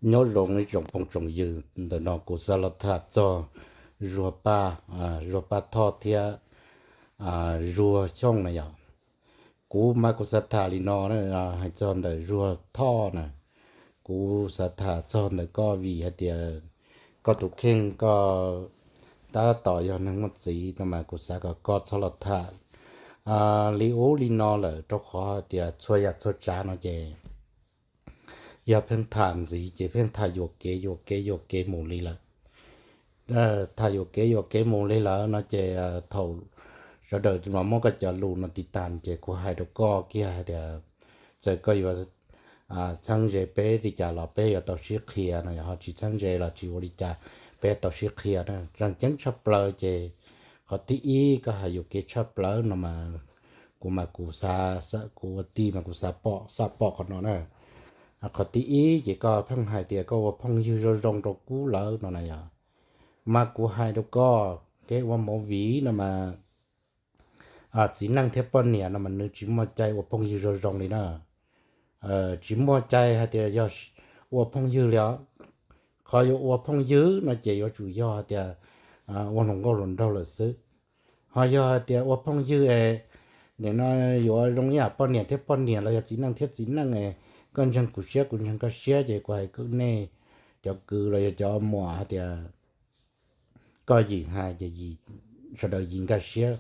Nyob zoo ib tsoom phooj tsoom ywg, ntawm no kuv xav los tham txog Zuag Paj, Zuag Paj Thoj thiab Zuag Xyooj na yom. Kuv mas kuv xav tham li no, hais txog ntawm Zuag Thoj na, kuv xav tham txog ntawm koj vim hais tias koj tus kheej koj tab tom yog neeg muaj txiv no mas kuv xav kom koj txhob los tham li ub li no lawm, rau qhov hais tias txhua yam txhua tsav no ces yog pheej tham ntxiv ces pheej tham yuam kev yuam kev yuam kev mus li lawm. Tham yuam kev yuam kev mus li lawm no ces thaum sawv daws los muab koj cov lus no tiv tas ces kuv hais rau koj kiag hais tias txawm koj yuav txheeb ze peb li cas los peb yuav tau sib qhia no, yog ho tsis txheeb ze los tsis ua li cas, peb tau sib qhia na. Tseem ceeb tshaj plaws ces qhov thib ib koj hais yuam kev tshaj plaws no mas kuv mas kuv xav, kuv ua tij mas kuv xav pom, xav pom qhov no na. Qhov thib ib ces koj pheej hais tias koj ua phooj ywg zoo zoo rau Kub lawm no na yom. Mas kuv hais rau koj, kev ua movie no mas txiv neej thiab poj niam no mas nws tsis muaj cai ua phooj ywg zoo zoo li na. Tsis muaj cai hais tias yog ua phooj ywg li os. Qhov yuav ua phooj ywg no ces yuav tsum yog hais tias ua hluas nkauj hluas nraug lawm xwb. Ho yog hais tias ua phooj ywg es nim no yuav zoo ib yam poj niam thiab poj niam los yog txiv neej thiab txiv neej es koj ntseeg kuv siab kuv ntseeg koj siab ces kuv hais nej cov kwv los yog cov muam hais tias koj yim hais ces sawv daws yim nkag siab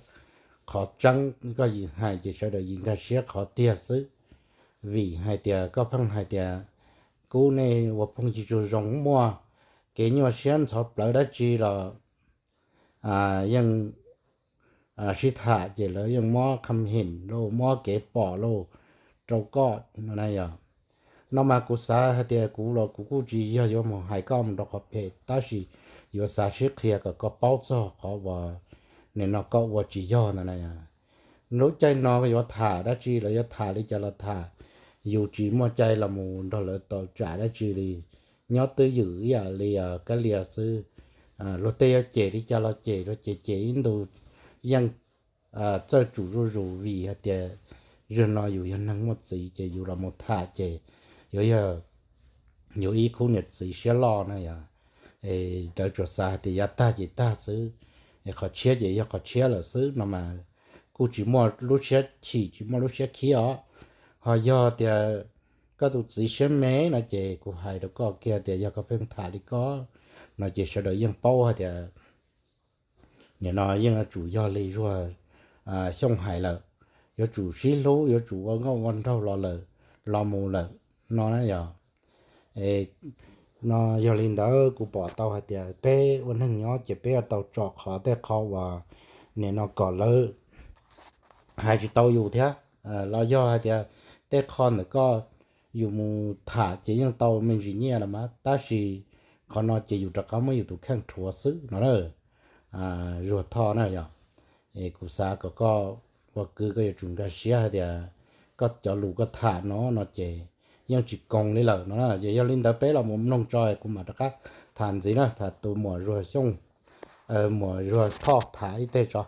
qhov tseeb, koj yim hais ces sawv daws yim nkag siab qhov tiag xwb. Vim hais tias koj pheej hais tias Kub nej ua phooj ywg zoo zoo, muaj kev nyuaj siab ntxhov plawv dab tsi los yeej sib tham ces lawv yeej muab kham him lauj, muab kev pom lauj rau koj no na yom. No mas kuv xav hais tias kuv los kuv kuj tsis yog yuav mus hais koj mus rau qhov phem, tab sis yuav xav sib qhia kom koj paub txog qhov uas nim no koj ua tsis yog ntawd na. Lub caij no yuav tham dab tsi los yuav tham li cas los tham, yus tsis muaj cai los mus nrog lawv tau tsam dab tsi li. Nyob twj ywm ib yam li Kab Lia xwb, luag tej yuav cem li cas los cem, luag cem cem ib ntus yeej txawj tsum zuj zus, vim hais tias zaum no yus yog neeg muaj txiv ces yus los mus tham ces yuav yog yus ib khub niam txiv siab loj na yom. Lawv tsuas xav hais tias yav tag ces tag xwb, qhov tshiab ces yog qhov tshiab lawm xwb no mas kuj tsis muaj lub siab chim tsis muaj lub siab khib os. Ho yog tias koj tus txiv siab me no ces kuv hais rau koj kiag tias yog koj pheej tham li koj no ces sawv daws yeej paub hais tias nim no yeej yuav tsum yog li Zuag Xyooj hais lawm, yuav tsum sib hlub, yuav tsum ua nkauj ua nraug los lawm, los mus lawm no na yom. No yog li ntawd kuv pom tau hais tias peb ua neeg nyob ces peb yuav tau tsom qhov tej qho uas nim no kom lawv hais tsis tau yus thiab, los yog hais tias tej qho ntawm koj yus mus tham ces yeej tau me ntsis nyiaj los mas, tab sis qhov no ces yus rov qab muab yus tus kheej rhuav xwb no na. Zuag Thoj na yom, es kuv xav kom koj ua kwv koj yuav tsum nkag siab hais tias koj cov lus koj tham no no ces yeej tsis koom li lawm no na. Ces yog li ntawd peb los mus mloog tso kuv mam rov qab tham ntxiv na, tham tus muam Zuag Xyooj, muam Zuag Thoj tham ib teg tso.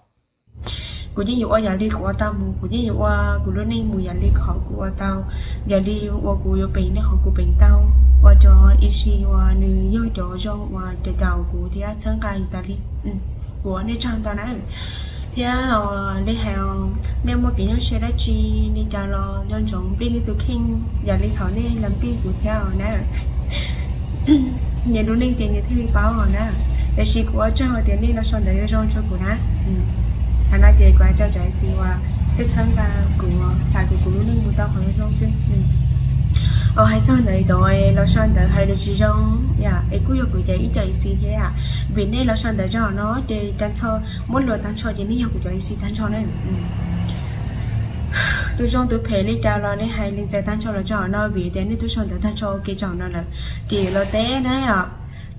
Kuv yeej yuav ua yam li kuv ua tau mus, kuv yeej yuav ua kuv lub neej mus yam li qhov kuv ua tau, yam li uas kuv yuav peem nej qhov kuv peem tau, ua cov ib si uas nws yog cov zoo uas caum kuv thiab txhawb nqa yus tas li. Kuv ua nej tsaug ntau na. Thiab li hais, nej muaj kev nyuaj siab dab tsi li cas los nco ntsoov nplij nej tus kheej yam li thaum nej los nplij kuv thiab os na. Nyias lub neej ces nyias thiaj li paub os na. Tiam sis kuv ua tsaug tias nej los sau ntawv zoo zoo rau kuv na. Thaum no ces kuv hais rau cov ib si uas txhawb nqa kuv, xav kuv, kuv lub neej mus tau qhov zoo xwb. Hais txog ntawm cov los sau ntawv hais lus tsis zoo, es kuj yog kuv cov ib co ib si thiab, vim nej los sau ntawv rau hauv no ces tag nrho, muab luas tag nrho ces nej yog kuv cov ib si tag nrho na. Tus zoo tus phem li cas los nej hais li ntawd tag nrho los rau hauv no, vim tias nej twb sau ntawv tag nrho ua ke rau hauv no lawm, ces los teb na.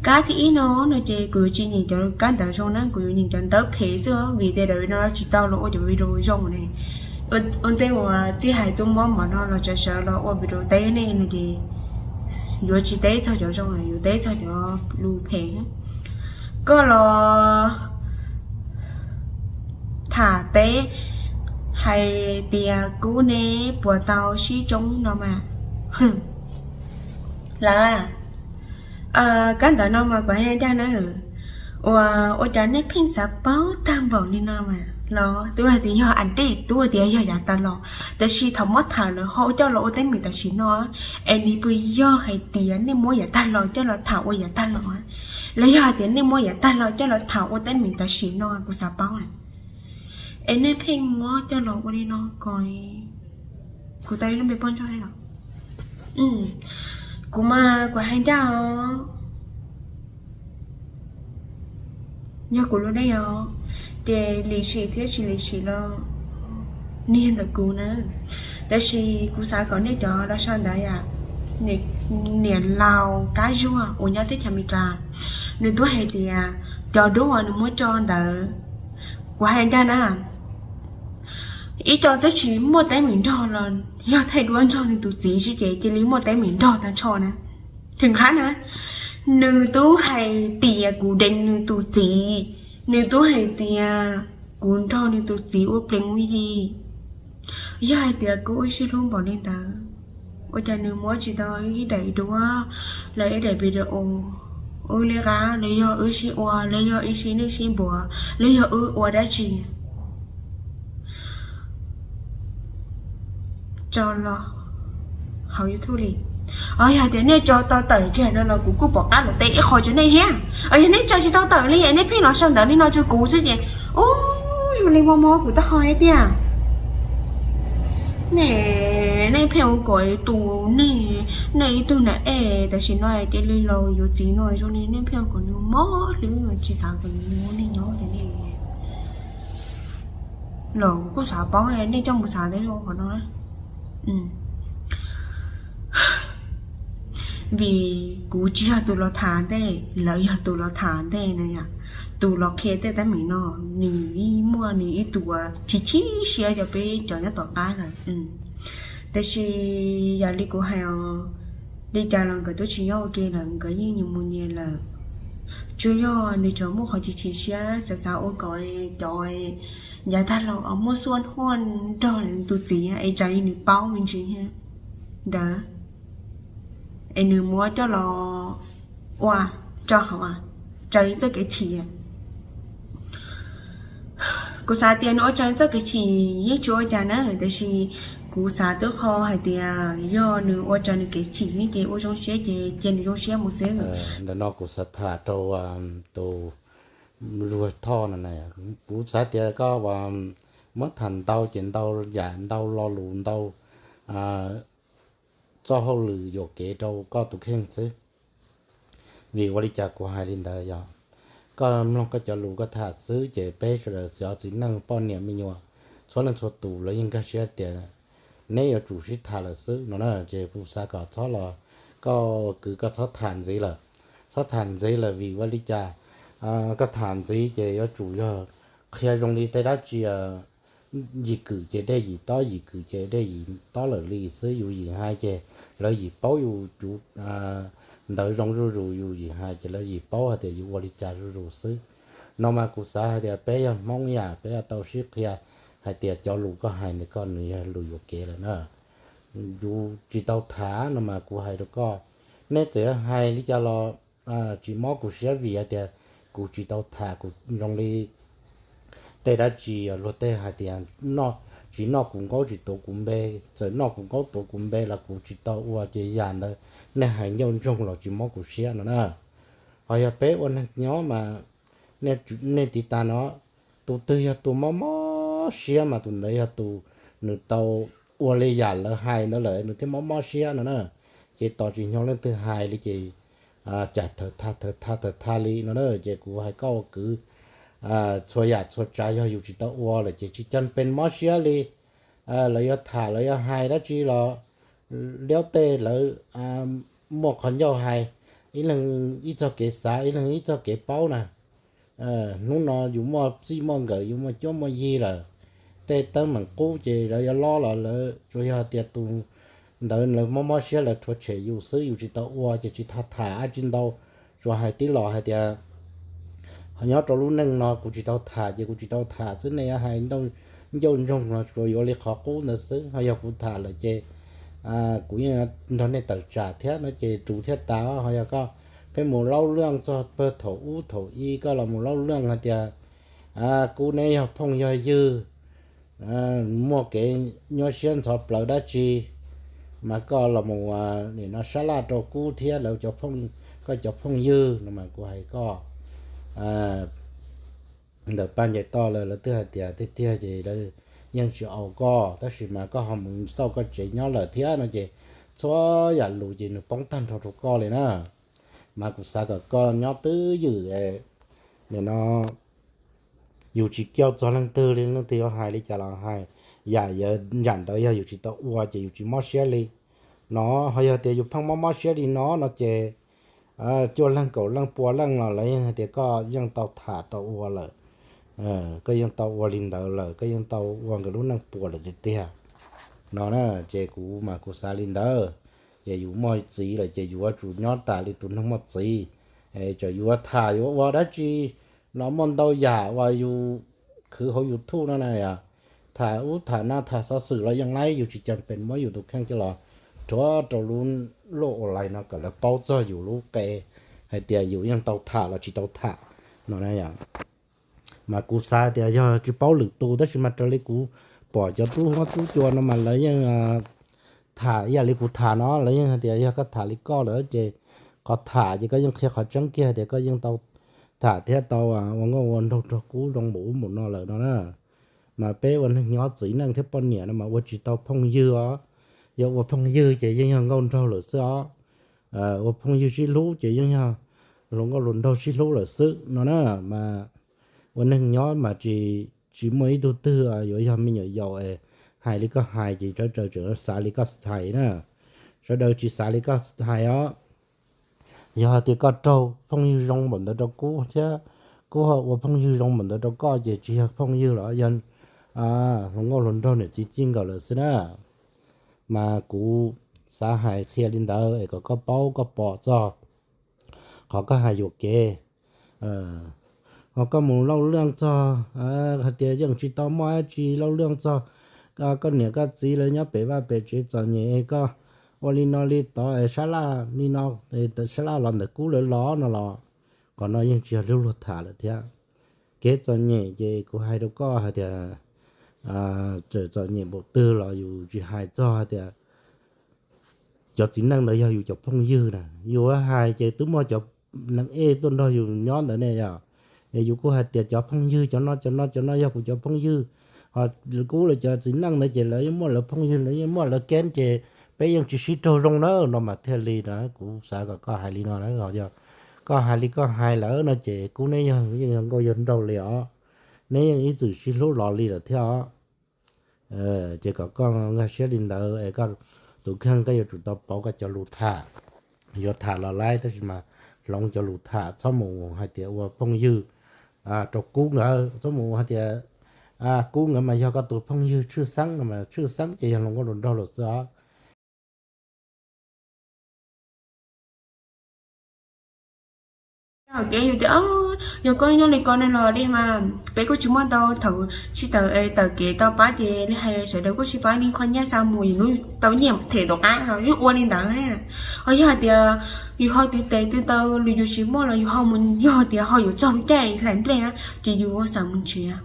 Kab thib ib no no ces kuv yuav tsis nyeem cov kab ntawv zoo na, kuv yuav nyeem cov ntawv phem xwb, vim tias daim no tsis tau los ua cov video zoo ne. Ua ntej uas txij hais tuaj muab mov no los tsav sawv los ua video teb nej no ces yuav tsis teb txog cov zoo, yuav teb txog cov lus phem. Koj los tham teb hais tias Kub neb puas tau sib tsoob no mas. Lawv, Kab ntawv no mas kuv hais ncaj na, ua, ua cas nej pheej xav paub tag npaum li no mas los? Twb hais tias yog a dej, twb hais tias yog yav tag los, tab sis thaum muab tham lawm ho coj los ua teeb meem tam sim no, es nws puas yog hais tias nej muab yav tag los coj los tham ua yav tag los, los yog hais tias nej muab yav tag los coj los tham ua teeb meem tam sim no? Kuv xav paub na. Es nej pheej muab coj los ua li no ko, kuv tau ib lub npe poj ntsuag los? Kuv mas kuv hais ncaj os. Yog kuv lub neej os, ces lim sim thiab tsis lim sim los niag ntawm kuv na. Tab sis kuv xav kom nej cov los sau ntawv yom, niam laus Kab Zuag uas nyob teb chaws Amelikas, nws twb hais tias cov dub uas nws muab tso ntawd, kuv hais ncaj na, ib co twb tsis muaj teeb meem nrog los yog thaij duab nrog nws tus txiv xwb ces cia li muaj teeb meem nrog tag nrho na. Theem qhab na, nws twb hais tias kuv deev nws tus txiv, nws twb hais tias kuv nrog nws tus txiv ua plees ua yi. Yog hais tias kuv ua ib sij hlub npaum li ntawd, ua cas nws muab tsis tau ib daim duab los ib daim video wb li qab, los yog wb sib ua, los yog ib sij neej sib npuav, los yog wb ua dab tsi tso los hauv YouTube li. Os, yog hais tias nej tso tau tawm kiag no los kuv kuj pom qab los teb ib qho rau nej thiab. Os, yog nej tso tsis tau tawm li es nej pheej los sau ntawv li no rau kuv xwb ces, ub, zoo li mob mob kuv taub hau thiab tiag. Nej, nej pheej ua kom tus nej, nej ib tug nam es tam sim no cia li los yuav txiv no zoo li nej pheej ua kom nws mob hlwb tsis xav kom nws ua neej nyob ces nej los kuj xav paub nej coj mus xav teb qhov no. Vim kuv tsis yog tus los tham ntej, lawv yog tus los tham ntej na yom, tus los qhia tej teeb meem no, nws yeej muaj nws ib tug uas chim chim siab rau peb cov nyob tom qab lawm. Tab sis yam li kuv hais os, li cas los nkawd twb tsis nyob ua ke lawm, nkawd yeej nyias mus nyias lawm. Tsuas yog nws tseem muaj qhov chim chim siab xav xav ua kom cov yav tag los muaj xuaj huaj nrog tus txiv es tsam li nws paub me ntsis thiab ntawd, es nws muab coj los ua rau hauv, tsawv txoj kev chim. Kuv xav tias nws ua tsawv txoj kev chim yeej tsis ua cas na, tiam sis kuv xav tub qho hais tias yog nws ua tsawv nws kev chim ces ua zoo siab ces cia nws zoo siab mus xwb. Ntawm no kuv xav tham rau tus Luag Thoj no na, kuv xav tias koj muab tham ntau ces ntau yam ntau lo lus ntau txoj hauj lwm yuam kev rau koj tus kheej xwb. Vim ua li cas kuv hais li ntawd yog koj mloog koj cov lus koj tham xwb ces peb sawv daws txiv neej poj niam me nyuam txhua leej txhua tus lawv yeej nkag siab tias neb yuav tsum sib tham lawm xwb no na. Ces kuv xav kom txhob los, koj kwv koj txhob tham ntxiv lawm, txhob tham ntxiv lawm vim ua li cas koj tham ntxiv ces yuav tsum yog qhia zoo li tej dab tsi yim kwm ces dej yim tob, yim kwm ces dej yim tob lawm li xwb. Yus yim hais ces lawv yim paub yus tus ntawv zoo zuj zus, yus yim hais ces lawv yim paub hais tias yus ua li cas zuj zus xwb. No mas kuv xav hais tias peb yog Hmoob yam peb yuav tau sib qhia hais tias cov lus koj hais ntawd koj nws yog lus yuam kev lawm na. Yus tsis tau tham no mas kuv hais rau koj, nej txawm yog hais li cas los tsis mob kuv siab vim hais tias kuv tsis tau tham. Kuv zoo li tej dab tsi luag tej hais tias tsis noj kuv nkaub tsis tuav kuv npe, txawm noj kuv nkaub tuav kuv npe los kuv tsis tau ua ces yam ntawd nej hais ncauj ntsoog los tsis mob kuv siab no na. Ho yog peb ua neeg nyob mas nej tiv tas no, tus twg yog tus mob mob siab mas tus ntawd yog tus nws tau ua li yam lawv hais ntawd lawm nws thiaj mob mob siab no na. Ces tos tsis hnyo leej twg hais li ces cas thawm tha thawm tha thawm tha li no na. Ces kuv hais koj ua kwv, txhua yam txhua tsav yog yus tsis tau ua lawm ces tsis caj pes mob siab li. Lawv yuav tham lawv yuav hais dab tsi los liab tej lawv muaj qhov ncauj hais, ib leeg ib txoj kev xav, ib leeg ib txoj kev paub na. Hnub no yus muaj txij muaj nkawm, yus muaj cuab muaj yig lawm, tej teeb meem qub ces lawv yuav lob los lawv tsuas yog tias tus ntawd lawv mob mob siab lawv rhuav tshem yus xwb, yus tsis tau ua ces tsis tham tham dab tsi ntau. Tsuas hais tib los hais tias nyob rau lub neej no kuv tsis tau tham ces kuv tsis tau tham xwb, nej yuav hais ncauj ntsoog no tsuas yuav li qhov qub ntawd xwb. Ho yog kuv tham lawm ces kuv yeej nrog nej tawm tsam thiab no ces tus thiaj tas. Ho yog koj Peb mus laub leej txog pawg thaum ub thaum i, koj los mus laub leej hais tias, a, Kub neb yog phooj yog ywg, muaj kev nyuaj siab ntxhov plawv dab tsi, mas koj los mus, a, nim no sab laj rau Kub thiab lawv cov phooj, koj cov phooj ywg no mas kuv hais koj, a, ntawm Paj Ncaim Toj lawv, lawv twb hais tias tiag tiag ces lawv yeej tsis au koj, tab sis mas koj ho mus txauj koj tsev nyob lawm thiab no ces txhua yam lus ces nws poob tag nrho rau koj li na. Mas kuv xav kom koj nyob twj ywm, nim no yus tsis kiag txog leej twg li, leej twg yuav hais li cas los hais, yam, yam ntawd yog yus tsis tau ua ces yus tsis mob siab li no. Ho yog tias yus pheej mob mob siab li no no ces cuaj leeg kaum leej pua leej los lawv yeej hais tias koj yeej tau tham tau ua lawm, koj yeej tau ua li ntawd lawm, koj yeej tau ua nkawd lub neej puas lawm tiag tiag no na. Ces kuv mas kuv xav li ntawd, ces yus muaj txiv lawm ces yus yuav tsum nyob tas li tus neeg muaj txiv. Txawm yus yuav tham yuav ua dab tsi los muaj ntau yam uas yus khwv hauv YouTube no na yom, tham ub tham no tham xov xwm los yeej laib, yus tsis cam pes muab yus tus kheej coj los rhuav rau lub luaj online no kom lawv paub txog yus lub qe hais tias yus yeej tau tham los tsis tau tham no na yom. Mas kuv xav tias yog tsis paub lwm tus, tab sis mas raws li kuv pom cov tub huab tub cua no mas lawv yeej tham ib yam li kuv tham no, lawv yeej hais tias yog koj tham li koj lawm ces qhov tham ces koj yeej qhia qhov tseeb kiag hais tias koj yeej tau tham thiab tau ua nkauj ua nraug nrog Kub zoo npaum ub npaum no lawm no na. Mas peb ua neeg nyob txiv neej thiab poj niam no mas ua tsis tau phooj ywg os. Yog ua phooj ywg ces yeej yog nkauj nraug lawm xwb os. Ua phooj ywg sib hlub ces yeej yog hluas nkauj hluas nraug sib hlub lawm xwb no na. Mas ua neeg nyob mas tsis, tsis muaj ib tug twg yuav yog me nyuam yaus es hais li koj hais ces sawv daws tseem xav li koj hais na. Sawv daws tsis xav li koj hais os. Yog hais tias koj raug phooj ywg zoo npaum ntawd rau Kub thiab Kub ho ua phooj ywg zoo npaum ntawd rau koj ces tsis yog phooj ywg los yog hluas nkauj hluas nraug niam txiv txij nkawm lawm xwb na. Mas kuv xav hais qhia li ntawd es kom koj paub koj pom txog qhov koj hais yuam kev. Ho koj mus lauj leej txog hais tias yeej tsis tau muaj dab tsi, lauj leej txog koj niam koj txiv lawv nyob pem vaj pem tsev txom nyem, koj ua li no li tod es sab laj li no, sab laj los ntawm Kub lawv los no los, qhov no yeej tsis yog lub luag tham lawm thiab. Kev txom nyem ces kuv hais rau koj hais tias txawm txom nyem npaum twg los yus tsis hais txog hais tias cov txiv neej ntawd yog yus cov phooj ywg na. Yus hais ces twb muaj cov neeg ej tuaj nrog yus nyob ntawd ne yom. Es yus kuj hais tias cov phooj ywg cov no cov no cov no yog kuv cov phooj ywg. Ho Kub lawv cov txiv neej ntawd ces lawv yeej muaj lawv phooj ywg, lawv yeej muaj lawv keeb ces peb yeej tsis sib raug zoo na no mas thiaj li na. Kuv xav kom koj hais li no na, yog koj hais li koj hais lawm no ces Kub neb yog yeej yog nkauj yog nraug li os, neb yeej ib txwm sib hlub los li lawm thiab os. Ces kom koj nkag siab li ntawd es koj tus kheej koj yuav tsum tau pauv koj cov lus tham. Yuav tham los laib tab sis mas hloov cov lus tham, txhob mus hais tias ua phooj ywg rau Kub nkawd, txhob mus hais tias Kub nkawd mas yog koj tus phooj ywg tshwj xeeb no mas tshwj xeeb ces yog hluas nkauj hluas nraug lawm xwb os. Kev yus tias yog koj nyob li ko ne los li mas peb kuj tsis muaj ntau thaum sib tawm, tawm kev tau pab ces li hais sawv daws kuj sib pab li qhov nyab xa mus yus hnub tau nyiaj them tom qab los yus ua li ntawd. Ho yog hais tias yus ho twv tes twv taw los yus tsis muaj los yus ho mus, yog tias ho yuav txog lub caij hlais nplej na ces yus xav mus nrhiav,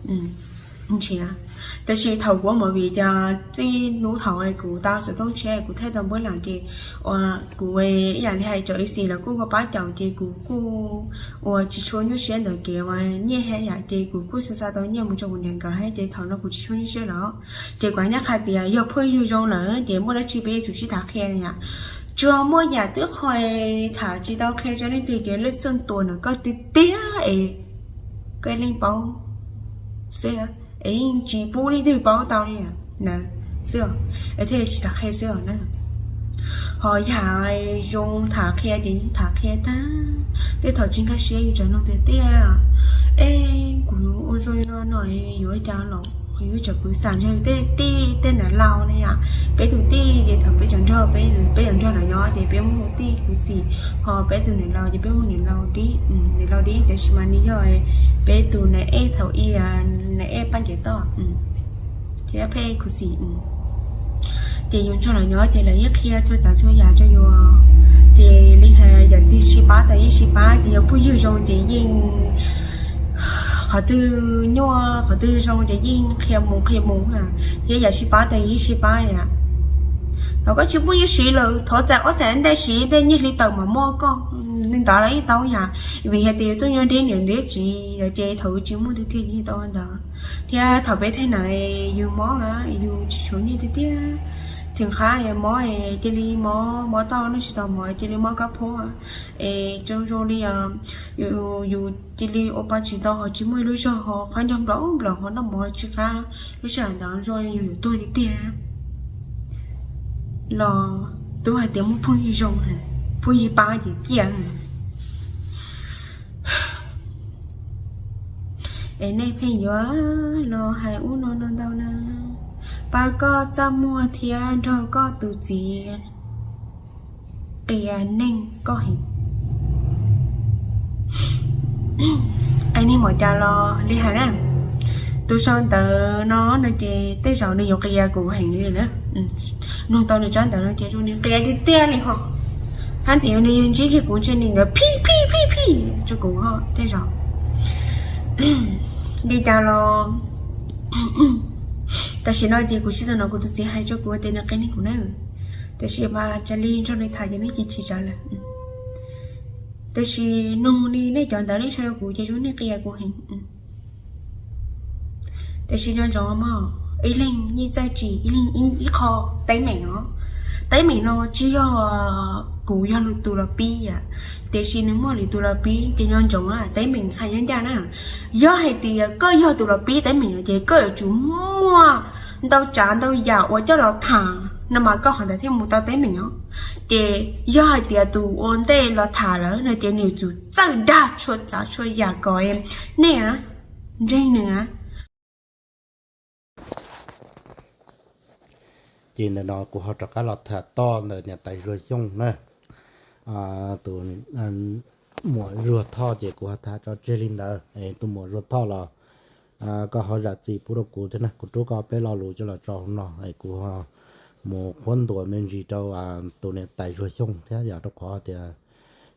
nrhiav. Tab sis thaum kuv ua movie ces txij hnub thaum kuv tau xov tooj tshiab kuv thaij tau npuab lees ces kuv ib yam li hais cov ib xis lawv kuj ua pab caum ces kuv kuj ua tsis tshua nyuaj siab ntawm kev ua nyiaj thiab yom, ces kuv kuj xa xa tau nyiaj mus rau kuv niam nkawd thiab ces thaum no kuv tsis tshua nyuaj siab lawm. Ces kuv nyab qha tias yog phooj ywg zoo lawm ces muaj dab tsi peb yuav tsum sib tham qhia yom. Tsuas muaj yam twb qhia tham tsis tau qhia rau leej twg ces lej xeej tua ntawm koj tiag tiag es koj leej paub xwb es yeej tsis pub leej twg paub tau li ntawd xwb es thiaj li tsis tham qhia xwb os na. Ho yam zoo tham qhia ces yeej tham qhia tag. Tej thaum tsis nkag siab yus tseem nug tiag tiag, es kuv ua zoo li no no yuav ua cas los yuav tsum pw xam ntshe tej tij tej niam laus ne yom. Peb tus tij ces thaum peb tseem nrog, peb, peb tseem nrog no nyob ces peb muaj tij khuv xim, ho peb tus niam laus ces peb muaj niam laus dib, niam laus dib tab sis mas nws yog peb tus niam ej thaum ub, niam ej Paj Ncaim Toj thiab peb khuv xim. Ces yus nrog lawv nyob ces lawv yeej qhia txhua tsav txhua yam rau yus. Ces li hais yam Sib pab tas yeej sib pab, ces yog phooj ywg zoo ces yeej qhov twg nyuaj qhov twg zoo ces yeej qhia mus qhia mus, thiab yam sib pab tas yeej sib pab yom. Thaum koj tsis muaj yeej siv lawm, thov txais ob txais ntej siv tej nyiaj hli tawm mas muaj koj li ntawd los yeej tau yom. Vim hais tias yus tuaj nyob deb niam deb txiv ces thaum tsis muaj tiag tiag yeej tau ntawd. Thiab thaum peb thaij na, yus mob, yus tsis tshuav nyiaj tiag tiag, thwm qhab mob, cia li mob, mob tau noj tsis tau mov cia li mob kab phob, es zoo zoo li yus cia li ua pa tsis tau, ho tsis muaj ib lub zog, ho qhov ncauj nplaum nplaum, ho noj mov tsis qab, lub sij hawm ntawd zoo yus yuav tuag tiag tiag los twb hais tias muaj phooj ywg zoo, phooj ywg pab ces ciaj. Es nej pheej yuav los hais ub no no ntau na, pab koj txaj muag thiab nrog koj tus txiv qias neeg koj heev. Ai, nej mam cas los li hais na, tus sau ntawv no no ces tej zaum nws yuav qias kuv heev li na. Nug tau nws tsab ntawv no ces zoo nws qias tiag tiag li ho. Hab ntxim nws yog ntsib kiag kuv ntshe nws nkawd phij phij phij phij rau kuv ho tej zaum. Li cas los tam sim no ces kuv tsis tau hnov kuv tus txiv hais rau kuv tias nws qias neeg kuv na. Tiam sis mas cas li nrog nws tham ces nws chim chim tsav lawm. Tiam sis nug li nej cov ntawv nej sau rau kuv ces zoo nej qias kuv heev. Tiam sis nco ntsoov mog, ib leeg yeej txawj tsim ib leeg ib qho teeb meem os. Teeb meem no tsis yog kuv yog lwm tus los pib yom, tiam sis nws muaj lwm tus los pib ces nco ntsoov teeb meem hais nyob ncaj na. Yog hais tias koj yog tus los pib teeb meem no ces koj yuav tsum muaj ntau tsav ntau yam uas coj los tham no mas koj qhov ntawd thiaj mus tau teeb meem os. Ces yog hais tias tus ua ntej los tham lawm no ces nws yuav tsum txawj dag txhua tsav txhua yam kom nej ntseeg nws. Ces ntawm no kuv ho rov qab los tham toj ntawm niam tais Zuag Xyooj na. Tus muam Zuag Thoj ces kuv ho tham tso tseg li ntawd. Tus muam Zuag Thoj los koj ho zam txim pub rau kuv thiab na, kuv rub koj peb lo lus coj los tso hauv no es kuv ho mus qhuab ntuas me ntsis rau tus niam tais Zuag Xyooj thiab yom, rau qhov tias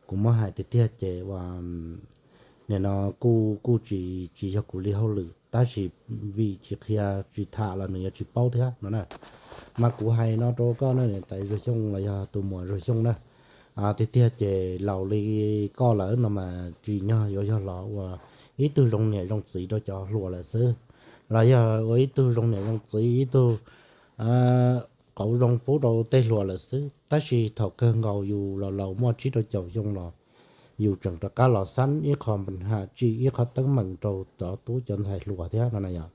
kuv muab hais tiag tiag ces ua nim no kuj kuj tsis tsis yog kuv li hauj lwm tab sis vim tsis qhia tsis tham los nws yuav tsis paub thiab no na. Mas kuv hais no rau koj na niam tais Zuag Xyooj los yog tus muam Zuag Xyooj na, tiag tiag ces laus li koj lawm no mas tsim nyog yuav yog los ua ib tug zoo niam zoo txiv rau cov hluas lawm xwb, los yog ua ib tug zoo niam zoo txiv ib tug qauv zoo pub rau tej hluas lawm xwb. Tab sis thaum kawg nkaus yus los laus muaj tsib rau caum xyoo los yus tseem rov qab los xab ib qho npa ham tsim ib qho teeb meem rau cov tub cov ntxhais hluas thiab no na yom.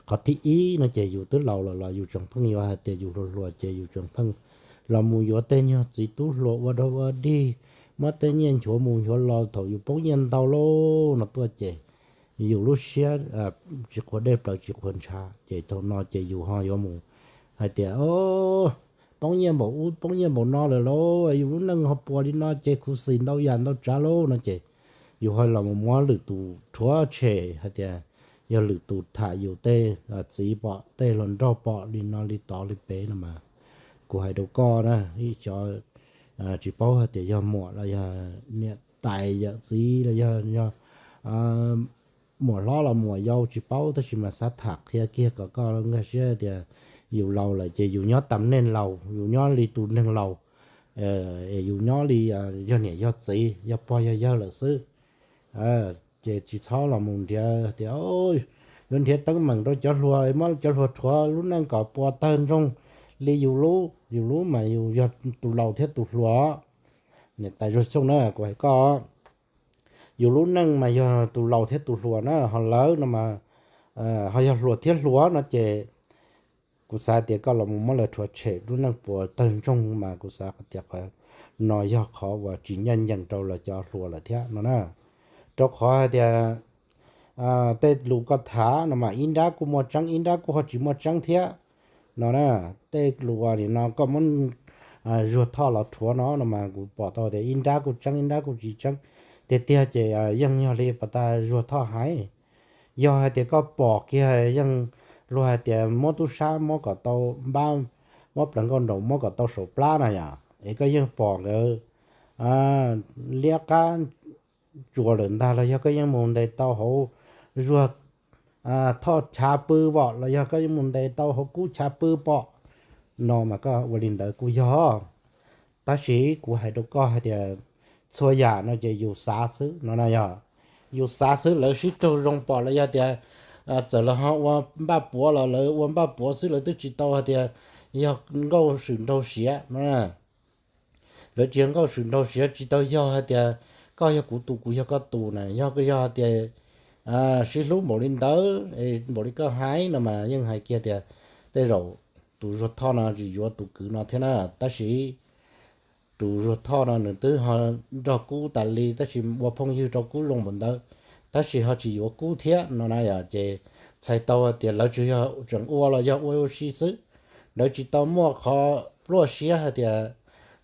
Qhov thib ib no ces yus twb laus lawm los yus tseem pheej yuav hais tias yus hluas hluas ces yus tseem pheej los mus yuav tej nyuag txiv tub hluas ua dog ua dig, muab tej nyiaj nchuav mus nchuav los thaum yus poob nyiaj ntau lauj no tuaj ces yus lub siab tsis qhuav dej plaws tsis qhuav ntshav ces thaum no ces yus ho yuav mus hais tias poob nyiaj npaum ub poob nyiaj npaum no lawm lauj, yus lub neej ho puas li no ces khuv xim ntau yam ntau tsav lauj no ces yus ho los mus muab lwm tus rhuav tshem hais tias yog lwm tus tham yus tej txiv pom tej hluas nraug pom li no li tod li pem no mas kuv hais rau koj na, ib cov tsis paub hais tias yog muam los yog niam tais yawm txiv los yog yog muam hlob los muam yau tsis paub tab sis mas xav tham qhia kiag kom koj nkag siab tias yus laus lawm ces yus nyob tam neej laus, yus nyob li tus neeg laus, es yus nyob li yog niam yog txiv yog pog yog yawg lawm xwb. Ces tsis txhob los mus nrhiav tias yuav nrhiav teeb meem rau cov hluas, muab cov hluas rhuav lub neej kom puas tawg ntsoog li yus lub. Yus lub mas yus yog tus laus thiab tus hluas. Niam tais Zuag Xyooj na, kuv hais koj, yus lub neej mas yog tus laus thiab tus hluas na, ho lawv no mas ho yog hluas thiab hluas no ces kuv xav tias koj los mus muab lawv rhuav tshem lub neej puas tawg ntsoog mas kuv xav tias qhov no yog qhov uas tsis ncaj ncees rau lawv cov hluas lawm thiab no na. Rau qhov hais tias tej lus koj tham no mas ib nrab kuj muaj tseeb ib nrab kuj ho tsis muaj tseeb thiab no na. Tej lus uas nim no koj muab Zuag Thoj los rhuav no no mas kuv pom tau tias ib nrab kuj tseeb ib nrab kuj tsis tseeb. Tiag tiag ces yeej yog li pas tas Zuag Thoj hais, yog hais tias koj pom kiag yeej luag hais tias muab tub sab muab kom tau npab, muab plawv nkauj nraum muab kom tau saum plab no yom, es koj yeej pom nkawd liab qab tsuas lawm ntag, los yog koj yeej mus ntes tau hauv Zuag Thoj chav pw pom, los yog koj yeej mus ntes tau hauv Kub chav pw pom no mas koj ua li ntawd kuj yog. Tab sis kuv hais rau koj hais tias txhua yam no ces yus xav xwb no na yog. Yus xav xwb, lawv sib raug zoo pom los yog tias txawm lawv ho ua npaj puav los lawv ua npaj puav xwb, lawv twb tsis tau hais tias yog nkauj swm nraug siav no. Lawv tsis yog nkauj swm nraug siav, tsis tau yog hais tias koj yog kuv tus kuv yog koj tus na. Yog koj yog hais tias sib hlub npaum li ntawd, npaum li koj hais no mas yeej hais kiag tias tej zaum tus Zuag Thoj no tsis yuav tus kwv no thiab na. Tab sis tus Zuag Thoj no nws twb ho nrog Kub tas li, tab sis ua phooj ywg rau Kub zoo npaum ntawd, tab sis ho tsis yuav Kub thiab no na yom. Ces txhais tau tias lawv tsuas yog tseem ua los yog ua ua si xwb. Lawv tsis tau muaj qhov pluaj siab hais tias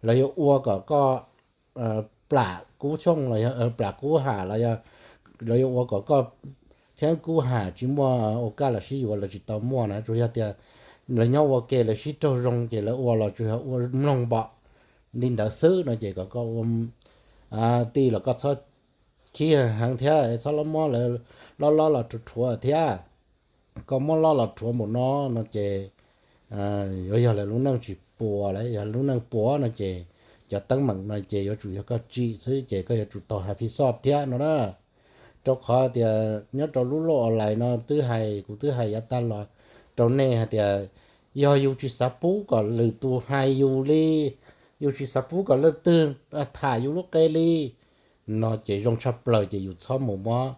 lawv yuav ua kom koj plam Kub Xyooj los yog plam Kub Ham los yog lawv yuav ua kom koj thiab Kub Ham tsis muaj ua kaj los sib yuav, lawv tsis tau muaj na. Tsuas yog tias lawv nyob ua ke lawv sib raug zoo ces lawv ua los tsuas yog ua mloog npom li ntawd xwb no ces kom koj ua tij los koj txhob khib heev thiab txhob muab lawv lob lob los rhuav rhuav thiab. Koj muab lob los rhuav npaum no no ces yuav yog lawv lub neej tsis puas lawm. Yog lub neej puas no ces cov teeb meem no ces yuav tsum yog koj tsim xwb ces koj yuav tsum tau hais phij xoj thiab no na. Rau qhov tias nyob rau lub loj online no twb hais, kuv twb hais yav tag los rau nej hais tias yog yus tsis xav pub kom lwm tus hais yus li, yus tsis xav pub kom leej twg tham yus lub qe li no ces zoo tshaj plaws ces yus txhob mus muab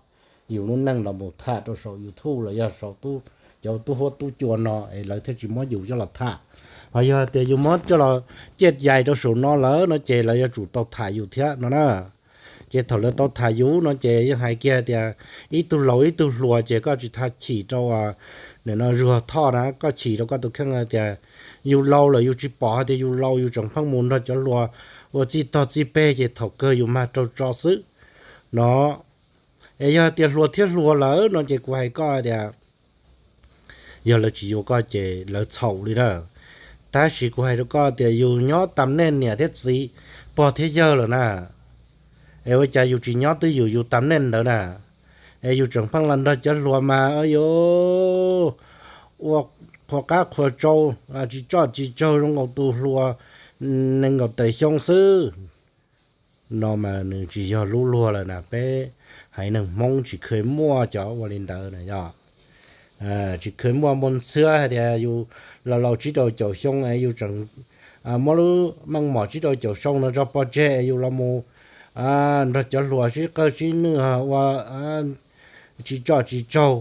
yus lub neej los mus tham rau saum YouTube los yog saum cov tub huab tub cua no es lawv thiaj tsis muab yus coj los tham. Ho yog tias yus muab coj los ciaj yais rau saum no lawm no ces lawv yuav tsum tau tham yus thiab no na. Ces thaum lawv tau tham yus no ces yeej hais kiag tias ib tug laus ib tug hluas ces koj tsis tas chim rau nim no Zuag Thoj na, koj chim rau koj tus kheej tias yus laus lawm yus tsis pom hais tias yus laus, yus tseem pheej mus nrog cov hluas ua txij tog txij peg ces thaum kawg yus mag raug tso xwb no. Es yog tias hluas thiab hluas lawm no ces kuv hais koj tias yog lawv tsis yuav koj ces lawv txhaum li na. Tab sis kuv hais rau koj tias yus nyob tam nej niam thiab txiv, pog thiab yawg lawm na. Es ua cas yus tsis nyob twj ywm yus tam nej ntawd na? Es yus tseem pheej los nrog cov hluas mas yuav ua qhuas qab qhuas tsau, tsis tsom tsis tsaug zoo nkaus tus hluas nees nkaum tawm xyoo xwb no mas nws tsis yog lub luag lawm na. Peb haiv neeg Hmoob tsis kheev muaj cov ua li ntawd na yog. Tsis kheev muaj npau ntxhiab hais tias yus laus laus tsib rau caum xyoo es yus tseem muab lub meej mom tsib rau caum xyoo no tso pov tseg es yus los mus nrog cov hluas sib qawg sib nwj ua tsis tsom tsis tsaug.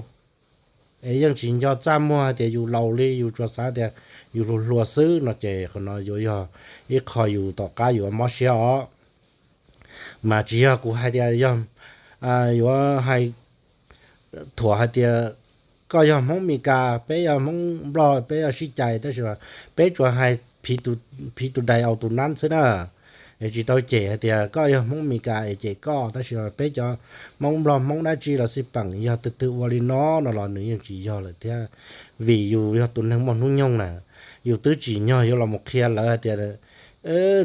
Es yeej tsis nco txaj muag hais tias yus laus li, yus tsuas xav tias yus hluas hluas xwb no ces qhov no yuav yog ib qho yus tom qab yuav mob siab os. Mas tsis yog kuv hais tias yog yuav hais thuam hais tias koj yog Hmoob Mes Kas, peb yog Hmoob Nplog, peb yog sib cais, tab sis peb tsuas hais phiv tus dais aus tus nab xwb na. Es tsis tau cem hais tias koj yog Hmoob Mes Kas es cem koj, tab sis peb cov Hmoob Nplog Hmoob dab tsi los xij peem yog twg twg ua li no no los nws yeej tsis yog lawm thiab. Vim yus yog tus neeg muaj hnub nyoog na, yus twb tsim nyog yuav los mus qhia lawv hais tias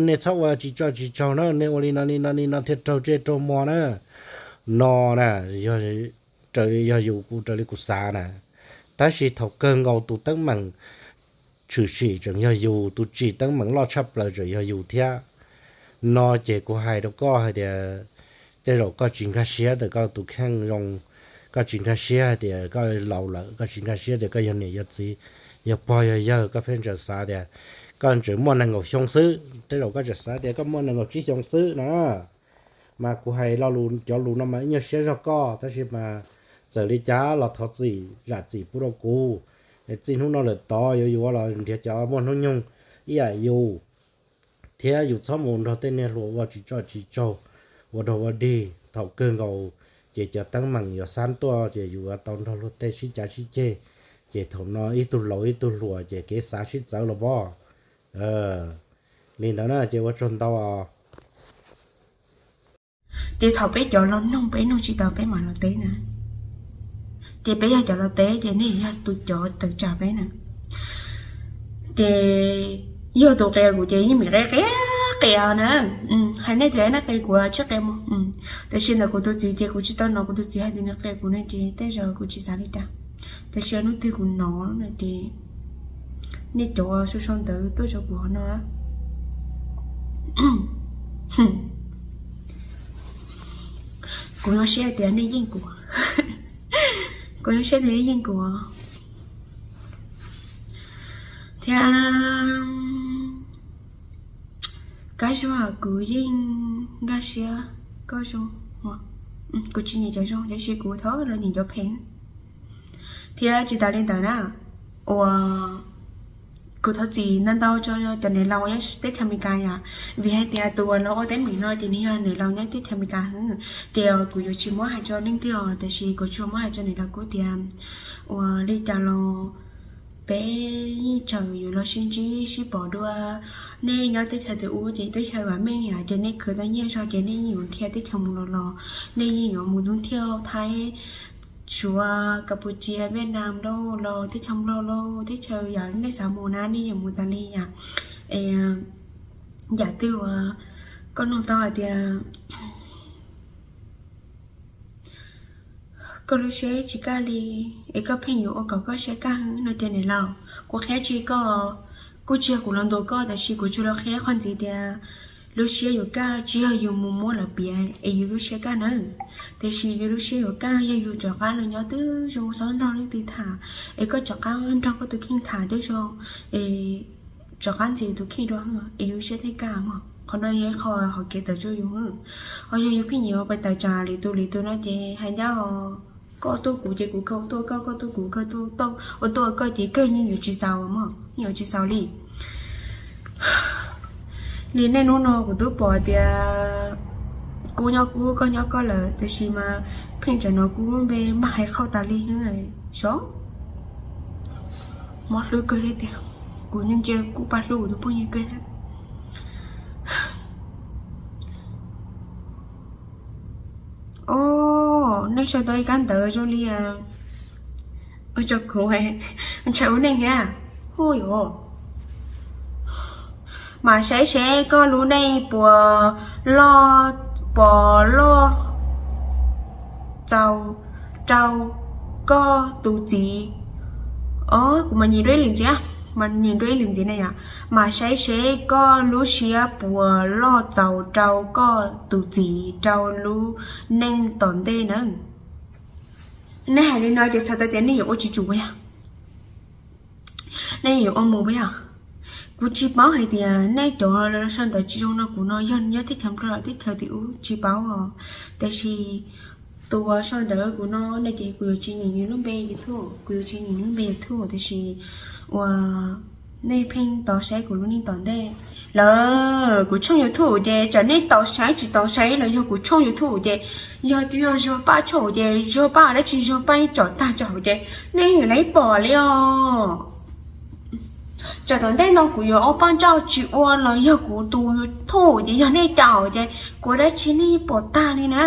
nej txhob ua tsis tso tsis tsaug na, nej ua li no li no li no thiaj raug tsej raug muag na. No na, raws li yog yus, kuv raws li kuv xav na. Tab sis thaum kawg nkaus tus teeb meem tshwm sim tseem yog yus, tus tsim teeb meem loj tshaj plaws tseem yog yus thiab. No ces kuv hais rau koj hais tias tej zaum koj tsis nkag siab tias koj tus kheej zoo, koj tsis nkag siab hais tias koj laus lawm, koj tsis nkag siab tias koj yog niam yog txiv, yog pog yog yawg, koj pheej tseem xav tias koj tseem muaj nees nkaum xyoo xwb, tej zaum koj tseem xav tias koj muaj nees nkaum tsib xyoo xwb no. Mas kuv hais lo lus cov lus no mas ib nyuag siab zog koj, tab sis mas txawm li cas los thov txim zam txim pub rau kuv. Txij hnub no lawm tod yuav yus los nrhiav cov muaj hnub nyoog ib yam yus, thiab yus txhob mus nrog tej niag hluas ua tsis tso tsis tsaug, ua rog ua dig. Thaum kawg nkaus ces cov teeb meem yuav xab tuaj ces yus yuav tau nrog luag tej sib cav sib ceg, ces thaum no ib tug laus ib tug hluas ces kev xav sib txawv los pob. Li ntawd na ces ua tsaug ntau os. Ces thaum peb cov los noog peb noog tsis tau peb mam los teb na. Ces peb yog cov los teb ces nej yog tus cov tawm tsam peb na. Ces yog tus qia kuv ces yeej me qia qia qia na. Hais nej tias nej qia kuv tsis qia mus. Tiam sis ntawm kuv tus txiv ces kuv tsis tau hnov kuv tus txiv hais tias nws qia kuv no ces tej zaum kuv tsis xav li cas. Tiam sis hnub twg kuv hnov no ces nej cov sau sau ntawv tuaj rau kuv hauv no. Kuv nyuaj siab tias nej yeej kuv. Kuv nyuaj siab tias nej yeej kuv thiab. Kab Zuag, kuv yeej nkag siab koj zoo. Kuv tsis nyiam cov zoo, tiam sis kuv thov los nyiam cov phem. Thiab tsis tas li ntawd na, uas kuv thov txim ntau ntau rau cov niam laus nyob teb chaws Amelikas yom, vim hais tias tus uas los ua teeb meem no ces nws yog niam laus nyob teb chaws Amelikas xwb. Ces kuv yuav tsis muab hais rau leej twg os, tiam sis kuv tsuas muab hais rau niam laus kuv tias, ua li cas los peb yeej tseem yuav los sib ntsib sib pom dua. Nej nyob teb chaws twg ub ces teb chaws vam meej yom, ces nej khwv tau nyiaj zog ces nej yeej yuav nrhiav teb chaws mus los los, nej yeej yuav mus nrhiav Thaib, Suav, Kampuchia, Vietnam lauj, los teb chaws Nplog lauj, teb chaws yam nej xav mus na nej yeej mus tas li yom. Es yam twg uas koj nug tau hais tias koj lub siab tsis kaj li, es koj pheej yuav ua kom koj siab kaj no ces niam laus, kuv qhia tsis koj, kuj tsis yog kuv los ntuas koj, tiam sis kuv tsuas los qhia qhov ntxiv tias lub siab yuav kaj tsis yog yus mus muab lawv piav es yus lub siab kaj nawb. Tiam sis yus lub siab yuav kaj yog yus rov qab los nyob twb zoo, txhob nrog leej twg tham, es koj rov qab nrog koj tus kheej tham twb zoo, es rov qab ntxias tus kheej dua, es yus siab thiaj kaj mog. Qhov no yog ib qho hom kev tawm rau yus. Ho yog yus pheej nyiam ua pais tawm tsam lwm tus lwm tus no ces hais ncaj os, koj tuaj kuv ces kuv kawg tuaj koj, koj tuaj kuv kawg tuaj, ua tuaj koj ces kawg yeej yuav tsis xaus mog, yeej yuav tsis xaus li. Li nej hnub no kuv twb pom tias kuv nyob kuv, koj nyob koj lawm, tiam sis mas pheej tseem hnov kuv lub npe mas hais qhauj tas li xwb. Sov, mob hlwb kawg thiab tiag. Kuv ntsia kuv pab hlub kuv tus phooj ywg kawg thiab. Os, nej sau tau ib kab ntawv zoo li ua rau kuv ntshai ua neej thiab. Hu yuav, mam saib seb koj lub neej puas loj, puas loj txaus rau koj tus txiv. Os, kuv mas nyeem dua ib lwm ntxiv, mas nyeem dua ib lwm ntxiv ne yom. Mam saib seb koj lub siab puas loj txaus rau koj tus txiv rau lub neej tom ntej nawb. Nej hais li no ces txhais tau tias nej yuav ua tsis tsum puas yog? Nej yuav ua mus puas yog? Kuv tsis paub hais tias nej cov sau ntawv tsis zoo no kuv no yog nyob teb chaws Nplog los teb chaws twg ub tsis paub os. Tiam sis tus uas sau ntawv kuv no no ces kuv yuav tsis nyeem nws lub npe YouTube, kuv yuav tsis nyeem nws lub npe YouTube, tiam sis uas nej pheej tos saib kuv lub neej tom ntej. Lawm kuv tshooj YouTube ces tsam nej tos saib tsis tos saib los yog kuv tshooj YouTube ces yog twb yog Zuag Paj tshooj ces Zuag Paj dab tsi Zuag Paj yeej tsom tag tso hauv ces nej yuav pom li os. Tsam tom ntej no kuv yuav ua paj ntsauj tsis ua los yog kuv tus YouTube ces yog nej caum ces kuv dab tsi nej pom tag li na.